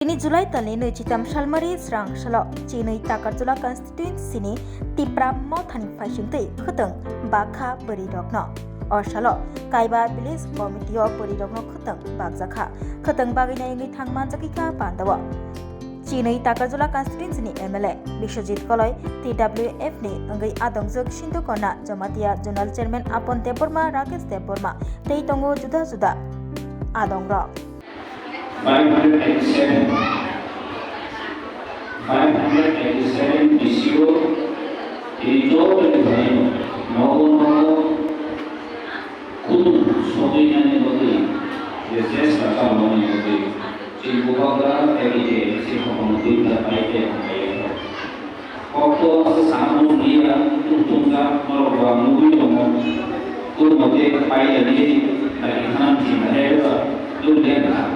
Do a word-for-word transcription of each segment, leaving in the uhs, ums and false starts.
Tini July talni nwichitam salmari srang salo chinwi Takarjala constituency ni Tipra Mothani phaisingtwi khwtwng bakha bwrwi rokno. O salo Kaiba village committee o bwrwi rokno khwtwng bakjakha. Khwtwng bagwi nai wngwi thang manjakwi kha pandao. Chinwi Takarjala constituency ni M L A Biswajit Koloi, T W F ni wngwi adongjwk Sindhu Kona Jamatia Zonal Chairman Apon Debbarma, Rakesh Debbarma tei tongo juda juda adongrok. Five hundred eighty-seven, five hundred eighty-seven B C O, tini joto ni thani nogo nogo kutung sogwi nani bagwi, je chesta chaloknani bagwi, chini bubagra tei je chini hokno twi ta pai tei hambai ya. Kokto ase sana mo suliya, tung tung sa, norok bo ang nugwi tongo. Kurmo te pai ya ni, ta ki khanam chinta he ba, dul ya kha.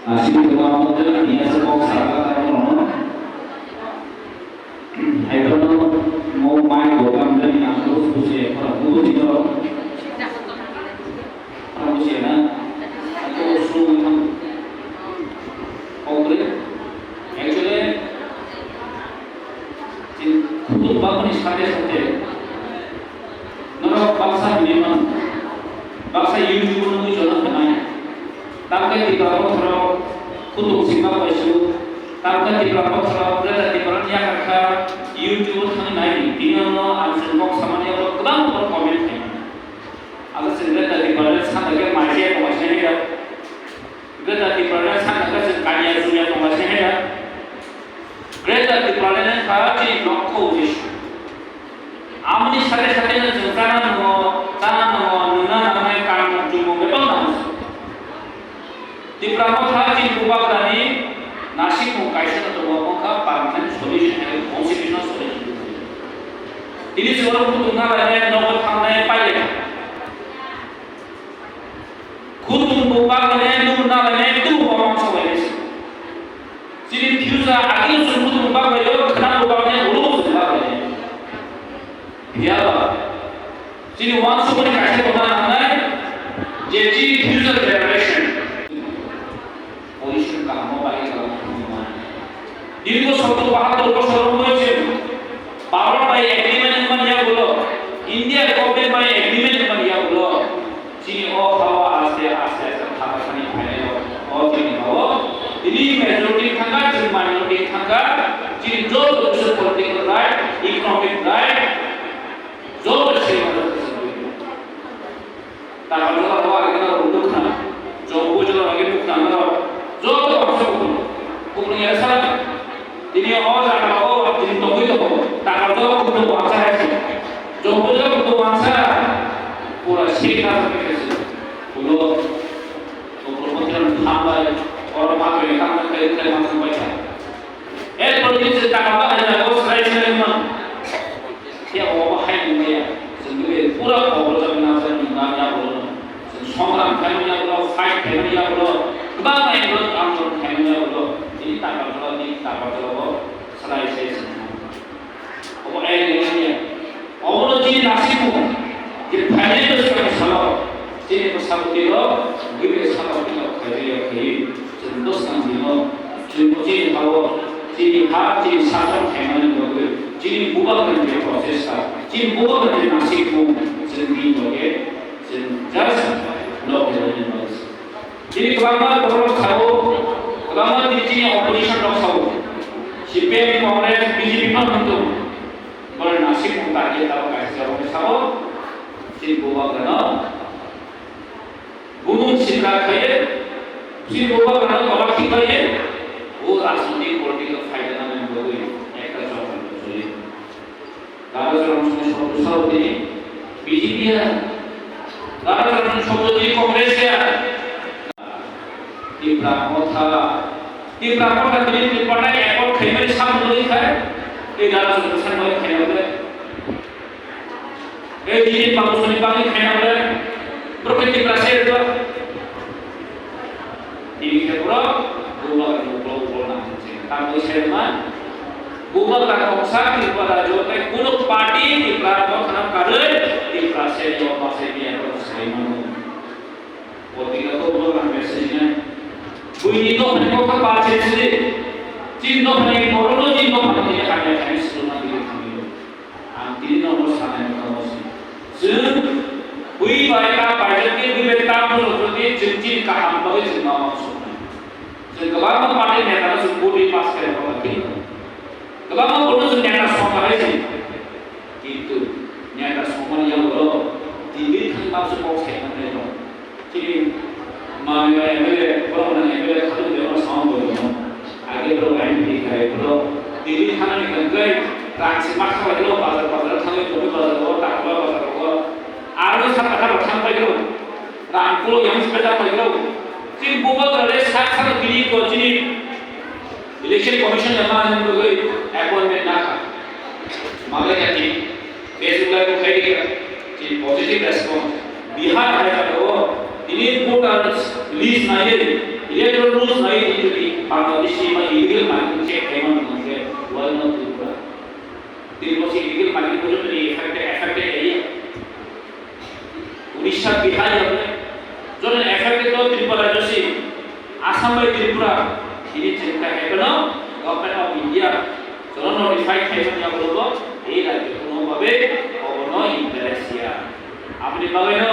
Asini ko amo te ni ase kok sa ka ta mo no. Hai to no mo mai ko kam jani ang to su se ko bu ji to. Ang bu se na. Ang to su mo. Kokre. Actually, Kutung bakmani sate sate norok baksa hinwi mano, baksa YouTube-o nugwi chana khanai. Tamkhe Tipra Motharo kutung sima kaisu, tamkhe Tipra Motharo Greater Tipraland yakar kha YouTube-o thangwi naidi. Tini ano ang chwng kok samani abo kwbang borok comment khaimani. Abo chwng Greater Tipraland sakha khe mai se tongo sini da. Greater Tipraland sakha khe chwng kanya chunya tongo sini da. Greater Tipraland wngkha chini lokho uddesho. Amoni sate sate no chwng chana nango, chana nango, nungna nangnai, kanmung chumung bebak nango. Tipra Motha chini bubagrani nasikmung kaisa no tongo, wngkha permanent solution hai constitutional solution. Tini chwng oro kutung nalainai, nogo thangnai, pailai. Kutung bo baglainai, nung nalainai, tu bo mangsa lainai se. Chini future agini chwng kutung baglaio, khwnang bo baglainai, ulo bo chwng baglainai. Phiya ba, chini uansukmani kaisa bo nang nangnai, je chini future generation. Position kaham o bai kha. Dirgho sottor bahattor bosor wngwi chwng Bharat bai agreement wngmani yagulo, India government bai agreement wngmani yagulo, chini o ha-o aste aste aste thangna thani phainai o, o chini ha-o tini majority thangkha, chini minority thangkha, chini joto kisa political right, economic right, joto se Takarjala o agini norok nukha, Jompu jala o agini nukha norok, joto bangsa kutung, kutung ya sa, tini o jaga o tini tongwi tongo, Takarjala kutung wangsa hai se, Jompu jala kutung wangsa, pura sik na sa khe se, ulo, ulo mantri hambai, oro ma khe kam khe khe ma khe bai sa. Erpor tini se taka bahai jaga o slai slai man. Khe obo hai nung ya. Chwng tini pura khobor jagwi nang jagwi nung nang ya bolo. Chwng songram khai nung ya bolo, fight khai nung ya bolo. Kwbang nai bolo, kam bolo khai nung ya bolo. Tini taka bolo, tini taka bolo bo slai slai chwng. Obo hai nung ya. Obono chini nasikmung, je phainai bwskango salo, chini bwskango twi rok, bwrwi salo twi rok khaijak ya khe, chwng bwskang dino, chwng bo chini ha-o, chini ha, chini sason khaimani bagwi, chini bubagrani je prochesta, chini bubagrani je nasikmung, chwng bini loge, chwng just loge rwni bagwi. Chini kwbangma borok sao, kwbangma chini opposition rok sao, C P M, Congress, B J P no hwnwi. Bole nasik mung target abo kaisa jaboni sabo, chini bubagrano bumung sitra khaye, chini bubagrano tola khibaye, o rajnitik political phaida nani bagwi ekta jotoni choli. Dara Choronsing Songjo sao tini B J P ya, Dara Choronsing Songjo tini Congress ya. Tipra Motha, Tipra Motha tini Tipra na accord khaimani samung nugwi khai, tei dara song bwsang bai khaina ble. Tei tini Babu Soni bagwi khaina ble. Borok khe Tipra se rwjak. Tini khe borok bubagra ni uklok uklok nang se. Tamo se man. Bubagra kongsa Tipra rajyo tei kuno party Tipra Motha na karwi Tipra se yo ba se biya ko sai mano. Potrika to ulo nang message nai. Buini dophani kokha ba se sidi. Chini dophani borokno chini dophani tini hamya khainwi swrwngna tini thangwi rw. Ang tini nono sanai kha omo se. Chwng bui bai ta paijak khe bui bai ta phunuk khe chwng chini kaham bagwi chwng ma uansuknai. Chwng kwbangma party neta no chwng vote ri pass khairokma khe. Kwbangma borokno chwng neta songkha hai se. Kintu neta songmani yago Delhi thangma se kok sai manai rok. Chini manwi M L A, borok nang M L A khadu de oro sound bo no. Age borok M P khai borok Delhi thangani hwnkhe rang se ma kha bai borok bazar bazar thangwi tongwi bazar o takla bazar o. Aro sa kha rok thang bai borok. Rang kulo yang sepeda bai borok. Chini bubagra le sak sak bini ko chini Election Commission le manani bagwi appointment na kha. Malai kha tini, Facebook live bo khai rikha, tini positive response. Bihar hai jagao tini voters list naiwi, electoral rolls naiwi tini Bangladeshi ba illegal migrant check khaima nang khe, why not Tripura? Tini bo se illegal migrant bo tini affected, affected area. Odisha, Bihar, joto affected to Tripura rajyo si, Assam bai Tripura, tini chwng kha haikhe no Government of India jono notify khaimani yagulo bo ei rajyo kuno babe obono interest ya. Aboni bagwi no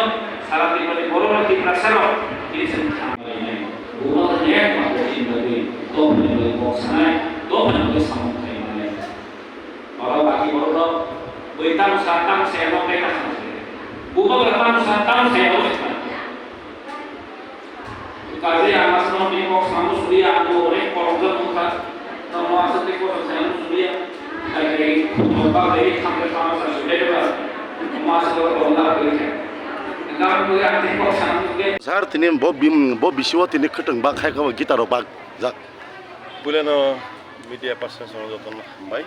sara Tripura ni borok rok Tiprasa rok tini chwng kha bai nai. Bubagra ni ekmatro chini bagwi, dophani bagwi kok sanai, dophani bagwi samung khaimani. Oro baki borok rok bui tamo sa, tamo sa, emo khe kaham se. Bubagra tamo sa, tamo sa, emo khe kaham. Kaje ang asno ni kok samo suriya, ang bo onek kolom jang mukha. Tamo asa te kok samo suriya. Ai, ai, ba, ai, tamo sa suriya ba. Mo asa ko kolom da khe. Ang bo ya te kok samo suriya. Sir, tini bo bim, bo bisiwo tini khwtwng bak khai kha, bo gitaro bak jak. Buleno media person jotono hambai.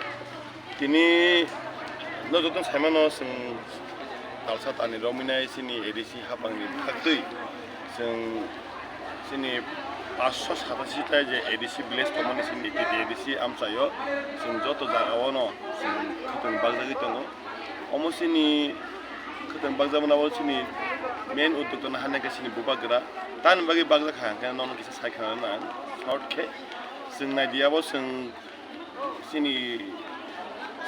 Tini no joto saimano chwng talsa tani romwi nai chini A D C hapangni bwkhaktwi chwng chini paanch sho satashi ta je A D C village tongmani chini A D C amchaio chwng joto jagao no chwng khwtwng bakjagwi tongo. Omo chini khwtwng bakjakmani abo chini main uddokta no hana khe chini bubagra tani bagwi bakjak kha hwnkhe nono kisa sai khna rwna short khe chwng naidi abo chwng Chini,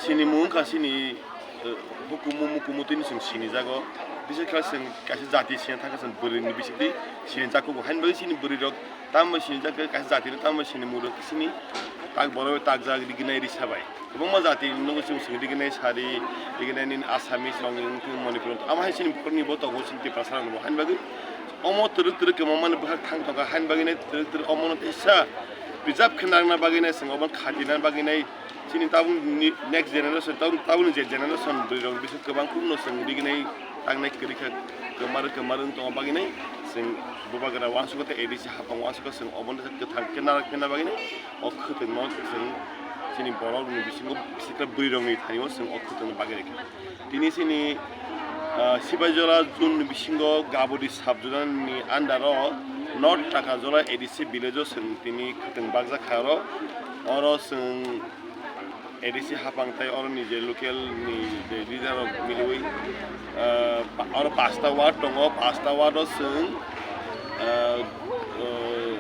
chini mung wngkha chini, eh, hukumu mukumu tini chwng sinijago. Bising khe chwng kaisa jati sina thangkha chwng bwrwini bisingtwi sinijak kugo. Haini bagwi chini bwrwirok tamo sinijak khe kaisa jatino tamo sini murok chini tak borok bai takjak riginai risa bai. Kwbangma jati nukgo chwng chwng riginai sari, riginai nini Assamese rok wngkhe Manipuri. Amo hai chini borokni bo tongo chini Tiprasa rokni bo. Haini bagwi Omo twrwk twrwk kwmamani bwkhak thang tongkha, haini bagwino twrwk twrwk omono teisa preserve khe narwkna bagwino chwng obo khatina bagwino chini tabukni next generation, tabuk, tabukni je generation bwrwirokni bising kwbang kukno chwng riginai tangnai kwrwi kha, kwmar kwmar wng tongma bagwino chwng bubagra uansukha tei A D C hapang uansukha chwng obono kwthang khe narwk khe na bagwino o khwtwngno chwng chini borokni bisingo bisikhe bwrwirokni thani o chwng o khwtwngno bagwi rwkha. Tini chini, ah, Sipaijala zone ni bisingo Gabodi sub zone ni under o North Takajola A D C village o chwng tini khwtwng bakjak kha oro. Oro chwng A D C hapang tai oro ni je local ni je leader rok miliwi, ah, pa-, oro pasta ward tongo, pasta ward o chwng, ah, ah,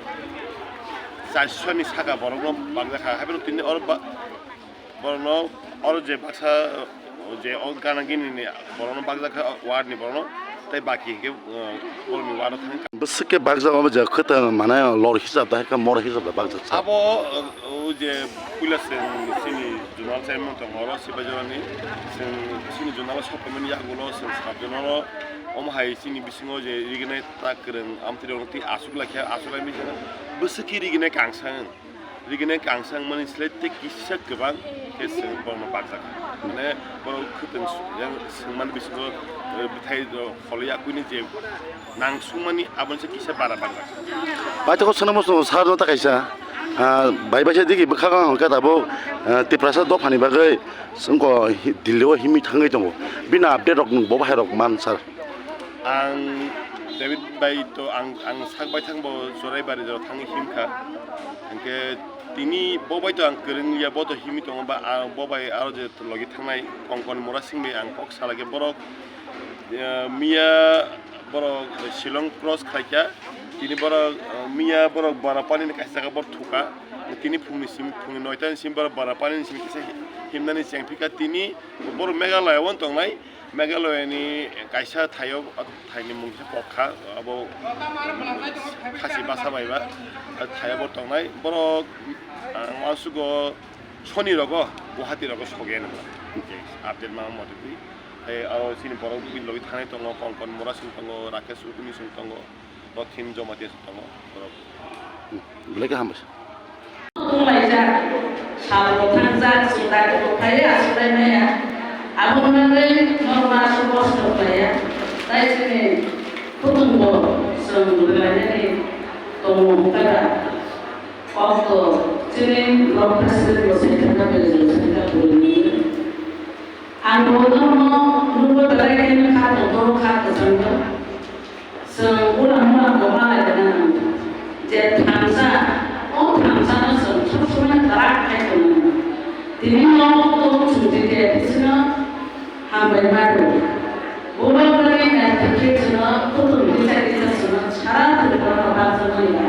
charso ni saka borok no bakjak kha. Haibeno tini oro ba-, Borokno oro je baksa, je o gana gini ni borokno bakjak kha ward ni borokno, tei baki hinkhe, uh, borokni ward o thang kha. Bwswk khe bakjak obo je khwtwng mane lor hisab da hai khe mor hisab da bakjak sa. Abo, uh, o je puila chwng chini zonal chairman tongo oro Sipaijala ni, chwng chini zonal o sokphaimani yagulo chwng sub zonal o omo hai chini bisingo je riginai ta kwrwng amtwi rok twi aswk lai kha, aswk lai misa bwswk khe riginai kangsa wng. Riginai kangsa wngmani slai tei kisa kwbang khe chwng borokno bakjak. Mane borok khwtwng yang swngmani bisingo, eh, bwthai rok kholi yakwini je nang sungmani aboni se kisa bara bakjak. Paithago swnamo swnamo sir no ta kaisa, ah, bai bai se digi bwkhago ang hwnkhe tabuk, ah, Tiprasa dophani bagwi wngkha hi-, Delhi o himwi thangwi tongo. Bini update rok nwng bo bahai rok man sir. Ang David bai to ang, ang sak baithang bo Choraibari jora thangwi himkha. Hwnkhe tini bo bai to ang kwrwng ya, bo to himwi tongo ba, ang bo bai aro je logi thangnai Konkon Murasing bai ang kok salai khe borok, eh, miya borok Shillong cross khlaikha. Tini borok, uh, miya borok Barapani ni kaisa jaga borok thuka. Tini phungni sim, phungni noita ni sim borok Barapani ni sim kisa himnani chengphika. Tini borok Meghalaya o tongnai. Meghalaya ni kaisa thaio, thaini mung kisa Kokha, abo khasi basa bai ba, thaio bo tongnai. Borok, uh, uansugo Soni rogo, Guwahati rogo soge nang. Update ma motwi. Tei aro chini borok bini logi thanai tongo, Konkon Mora song tongo, Rakesh Urmi song tongo, Rothin Jamatia song tongo, borok. Belai khe hambai. Tonglaijak, sal bo thangjak, chwng dagi bo phaiwi achuk lai maya. Aboni bagwi norma aswk kosto khlaiya. Tai chini kutung bo chwng rwlainani tongo, kaiba. Kosto chini block president bo sai thangkha, belai jora sai thangkha, bwrwi ni. Ang bo norno nukgo, belai kheno kha tongthok, kha kwchangno. Chwng ulam ulam bo malai rwna nango. Je thansa, o thansano chwng sob somoi kwrak khai tongna nango. Tini nogo tong chwng je je bisino hambai mano. Bubagrani naitwkhe chwngno kutung kisa kisa chwngno sara Tripura no bakjakmani ba.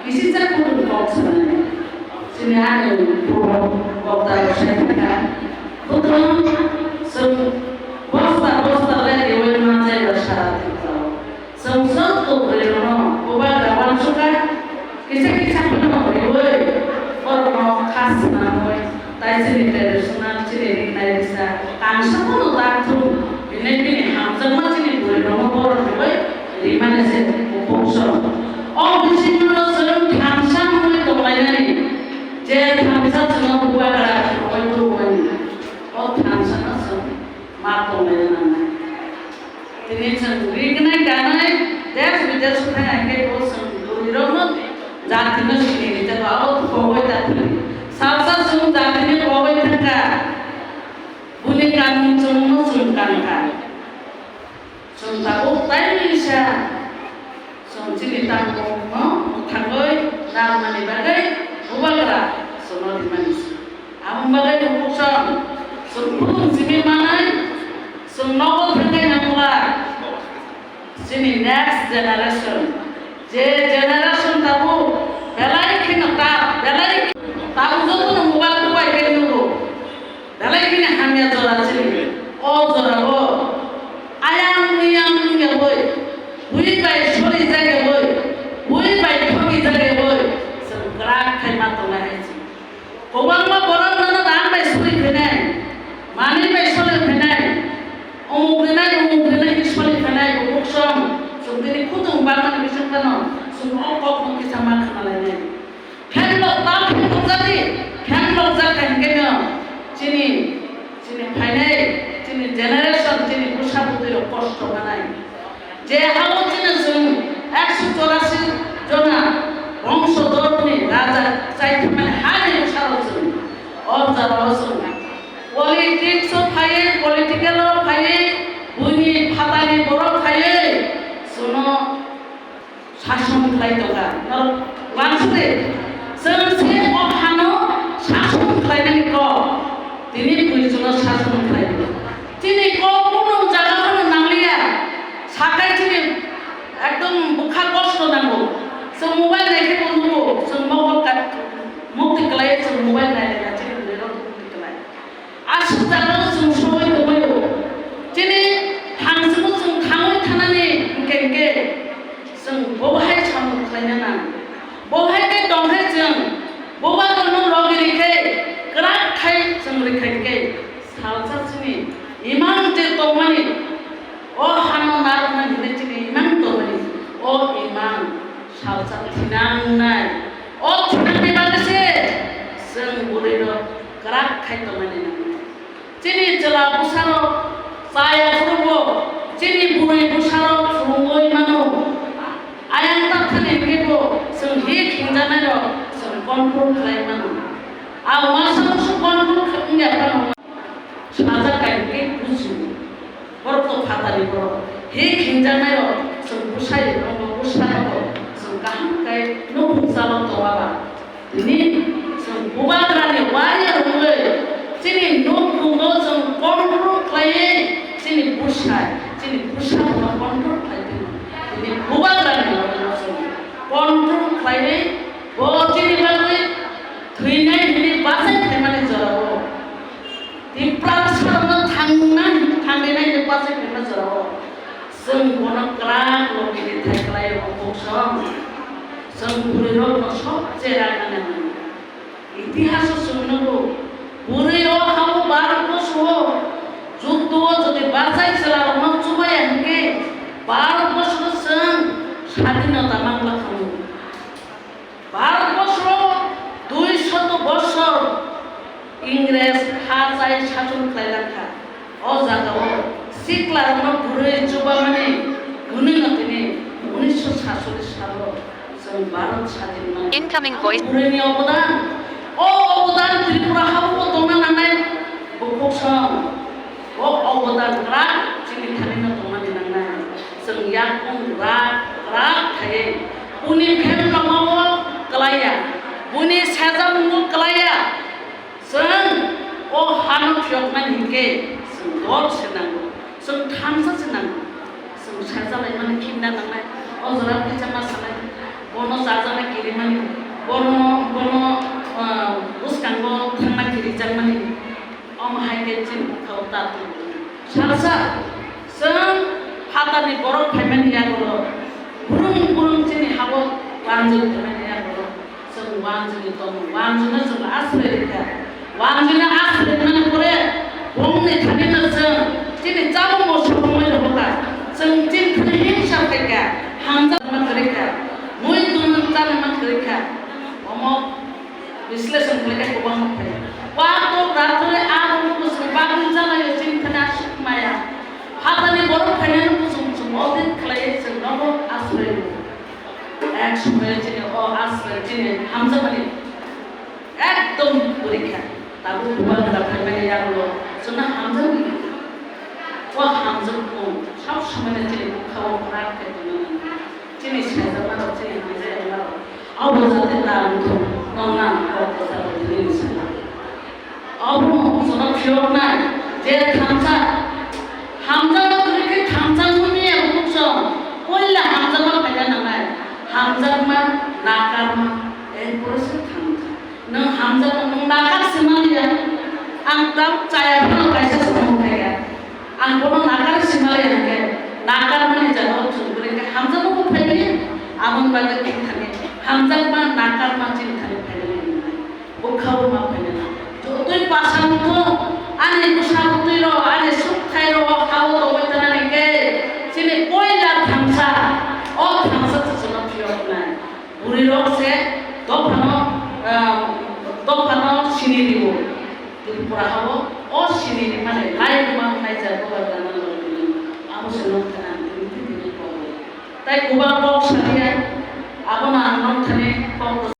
Kisijak kutung kok sanai. Chini ani bubagra kok da sai thangkha. Kutung chwng bosta bosta le riwi manjai ba sara Tripura o. Chwng sob kubrwirokno bubagra uansukha, kisa kisa phano riwi borokno kha swnamwi, tai chini traditional, chini rinai risa, kangsa phano tak thung, hinwi bini hamjakma chini bwrwirokno borok riwi rimani se kuphukso. O bisingono chwng thansa wngwi tonglainani, je thansa chwngno bubagra wngwi tongmani, o thansano chwng ma tonglaina nangnai. Tini chwng rignai kanai, desh bidesh thang hai khe bo chwng bwrwirokno jatino sini rijak, abo kogwi da thani. Salsa chwng jatino kogwi thangkha, buni kanmung chwngno chwng kankha. Chwng tabuk taimisa. Chwng chini tangmungno mwthangwi narwknani bagwi bubagra chwngno rimani se. Aboni bagwi bukhuk chwng, chwng khulum simi manwi, chwng nogo thangwi nangla. Chini next generation, je generation tabuk belai kheno ta, belai tabuk jotono mobile, mobile khe nugo. Belai kheno hamya jora chini. O jorao ayang miyang wngya bai, bui bai sori jagya bai, bui bai thoki jagya bai, chwng kwrak khai ma tongnai hai se. Kwbangma borok nono rang bai sori phainai, manwi bai sori phainai, umuk rinai, umuk rinai khe sori phainai, bukhuk song, chwng tini khutung bangmani bising phano, chwng o kokno kisa ma khna lainai. Phenglok ta phenglok jati, phenglok jak hai hwnkhe no chini, chini phainai, chini generation, chini bwsa bwtwi rok kosto manai. Je hao chini chwng ekso chorasi jona bongso dorni raja chaithumani hani bwsarok chwng o jorao chwng politics o phaiwi, political o phaiwi, buini phatani borok phaiwi chwngno sason khlai tongkha. Norok uansukdi, chwng se o hano sason khlainani kok, tini bui chwngno sason khlai. Chini kok kunu jaga phano nangliya, sakai chini ekdom bwkha kosto nango. Chwng mobile naikhe bo nugo, chwng mokol ka-, mukti kwlaiwi chwng mobile nailaiya, chini bwrwirok mukti kwlai. Aswk jagao chwng sogwi tongmani o. Chini thangchungo chwng thangwi thanani hwnkhe hwnkhe chwng bo hai samung khlaina nang. Bo hai khe tong hai chwng, bo ba tongno logi rikhe, kwrak khai chwng rikha hwnkhe salsa chini imang je tongmani, o hano narwkna hinwi chini imang tongmani, o imang salsa thinangnai. O thinangni bagwi se chwng bwrwirok kwrak khai tongmani nangnai. Chini chwla bwsarok chaya phuru bo chini bwrwi bwsarok phurungwi mano. Ayang tathani hwnkhe bo chwng hi khingjanairok chwng control khlai mano. A uansukmung control wngya phano sajak kai hwnkhe bujigo. Borok to phatani borok. Hi khingjanairok chwng bwsai rokno bwsarokno chwng kaham khe nukhung chalo tongma ba. Tini chwng bubagrani warrior wngwi chini nukhungo chwng control khlaiwi chini bwsai, chini bwsarokno control khlai tongwi tini bubagrani warrior chwng control khlaiwi bo chini bagwi thwinai hwnwi bachai phaimani jorao, Tiprasarokno thangnai, thangrinai hwnwi bachai phaima jorao chwng bono kwrak logi rithai khlaio, bukhuk song. Chwng bwrwirokno sobse ragna nangnai. Itihaso chwng nukgo, bwrwi o ha-o Bharat borsho o juddo o jodi bachai chwlarokno chubaya hwnkhe Bharat borsho no chwng sadhinota mangla khamu. Bharat borsho dui shoto borsor Ingres ha chai sason khlai langkha. O jagao siklarokno bwrwi chubamani hwnwi no tini unisho satchollish salo chwng Bharat sadhin mano. Incoming voice. Bwrwini obodan, o obodan Tripura hao tongna nangnai bukhuk song. O obodan kwrak chini thani no tongmani nangnai. Chwng yakung kwrak kwrak khaiwi buni phem tongmao kwlaiya, buni sejamungo kwlaiya. Chwng o hano phiyokmani hinkhe chwng dol se nango, chwng thansa se nango, chwng sajalaimani phimna nangnai. O jora kisa ma sanai, bono chajana kirimani, bono, bono, ah, bwskango thangna kirijakmani, omo hai khe chini bwkhao ta tongo. Salsa chwng phatarni borok phaimani yagulo, burung burung chini habo wanjwi phaimani yagulo. Chwng wanjwini tongo, wanjwino chwng aswrai rikha. Wanjwino aswrai rwmani pore bongni thanino chwng chini chamungno sobongmani hoka. Chwng chini thani himsa khaikha, hamjakma kwrwikha, mui tungmung chanama kwrwikha. Omo bisleshon khlaikha kwbangma phai. Wato rathore abo kuchung bagwi chalaio chini thani aswk maya. Phatarni borok phainani kuchung chwng audit khlaiwi chwng nogo aswrai rwo. Ek somoyo chini o aswk chini hamjakmani ekdom purikha. Tabuk bubagra phaimani yagulo chwngno hamjakmani. O hamjakmung sab somoyno chini bwkhao kwrak khe tongna nango. Chini saijakmarok, chini hamjakmarok abo jate ta wngthok, nokna kok kwcharo tini ni saka. Obono chwngno phiyoknai je thansa, hamjakma kwrwi khe thansa wngya bukhuk song, puila hamjakma phaina nangnai, hamjakma nakarma, erpore se thansa. Nwng hamjakma, nwng nakar se manliya, ang tam chaya phano kaisa samung khaikha, ang bono nakar se manliya hwnkhe, nakarmani jagao chwng kwrwi khe hamjakma bo phaiwi, aboni bagwi thwngthani hamjakma nakarma chini thani phainani nangnai. Bwkha buma phainani. Jotoi pasa wngthung, ani bwsa bwtwi rok, ani sukthai rok, hao tongwi tanani khe, chini koila thansa, o thansa se chwngno phiyoknai. Bwrwi rok se dophano, ah, dophano sini rio. Tripura hao, o sini rimani lai rwma wngnai jat bubagrano lordi. Abo se nokthani tini tini kok. Tai kwbang kok saliya, abono ang nokthani kok.